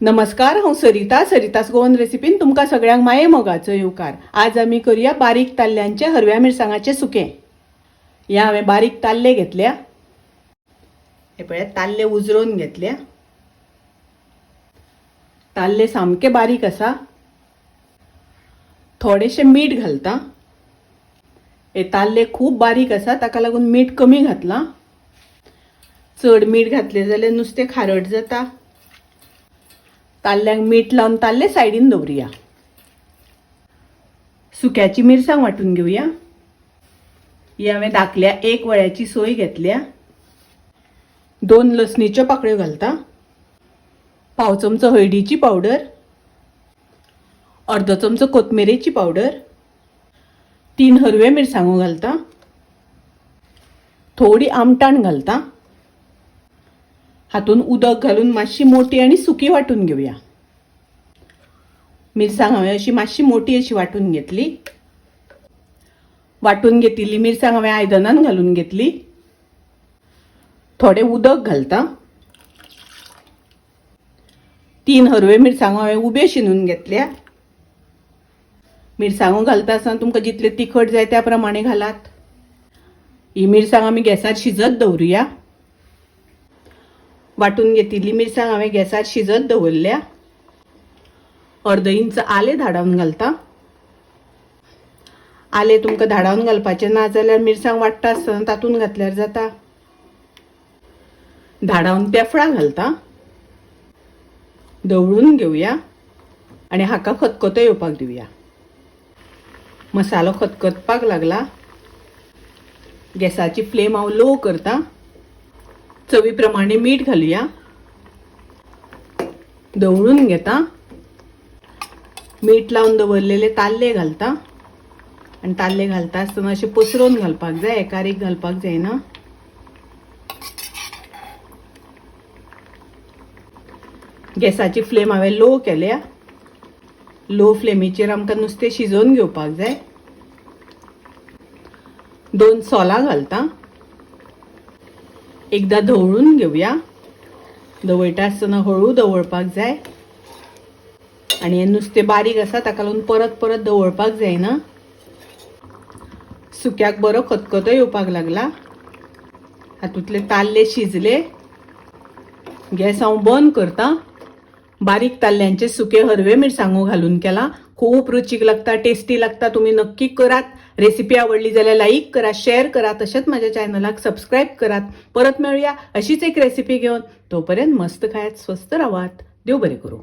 नमस्कार, हांव सरिता. सरितास गोवन रेसिपीन तुमकां सगळ्यांक माये मोगाचो येवकार. आज आमी करूया बारीक ताल्ल्यांचे हरव्या मिरसांगाचें सुकें. हे हांवें बारीक ताल्ले घेतल्या. हे पळयात, ताल्ले उजरोवन घेतल्या. ताल्ले सामके बारीक आसा. थोडेशें मीठ घालता. हे ताल्ले खूब बारीक आसा, ताका लागून मीठ कमी घातलां. चड मीठ घातलें जाल्यार नुस्तें खारट जाता. ताल्ल्यांक मीठ लावन ताल्ले सायडीन दवरुया. सुक्याची मिरसांग वांटून घेवया. ही हांवें धाकल्या एक वळ्याची सोय घेतल्या. 2 लसणीच्यो पाकळ्यो घालता. पाव चमचो हळदीची पावडर, अर्दो चमचो कोथमिरेची पावडर, 3 हरव्यो मिरसांगो घालता, थोडी आमटाण घालता. हातून उदक घालून मातशी मोटी आनी सुकी वांटून घेवया. मिरसांग हांवें अशी मातशी मोटी अशी वांटून घेतली. वांटून घेतिल्ली मिरसांग हांवें आयदनान घालून घेतली. थोडें उदक घालता. 3 हरव्यो मिरसांगो हांवें उब्यो शिनून घेतल्या. मिरसांगो घालता आसतना तुमकां जितले तिखट जाय त्या प्रमाणे घालात. ही मिरसांग आमी गॅसार शिजत दवरुया. वांटून घेतिल्ली मिरसांग हांवें गॅसार शिजत दवरल्या. अर्द इंच आलें धाडावन घालता. आलें तुमकां धाडावन घालपाचें ना जाल्यार मिरसांग वांट्टा आसतना तातूंत घातल्यार जाता. धाडावन तेफळां घालता. धवळून घेवया आनी हाका खतखतो येवपाक दिवया. मसालो खतखतपाक लागला. गॅसाची फ्लेम हांव लो करता. चवी प्रमाणे मीठ घालुया. धवळून घेता. मीठ लावन दवरलेले ताल्ले घालता आनी ताल्ले घालता आसतना अशें पसरोवन घालपाक जाय, एकार एक घालपाक जायना. गॅसाची फ्लेम हांवें लो केल्या. लो फ्लेमीचेर आमकां नुस्तें शिजोवन घेवपाक जाय. 2 सोलां घालता. एकदां धवळून घेवया. धवळटा आसतना हळू धवळपाक जाय आनी हें नुस्तें बारीक आसा, ताका लागून परत परत धवळपाक जायना. सुक्याक बरो खतखतो येवपाक लागला. हातूंतले ताल्ले शिजले. गॅस हांव बंद करता. बारीक ताल्ल्यांचे सुके हरवे मिरसांगो घालून केला. खूब रुचीक लागता, टेस्टी लागता. तुमी नक्की करात. रेसिपी आवडली जाल्यार लाईक करा, शेअर करा, तशेंच माझ्या चॅनलाक सबस्क्राईब करात. परत मेळूया अशीच एक रेसिपी घेवन. तोपर्यंत मस्त खायात, स्वस्थ रावात. देव बरें करूं.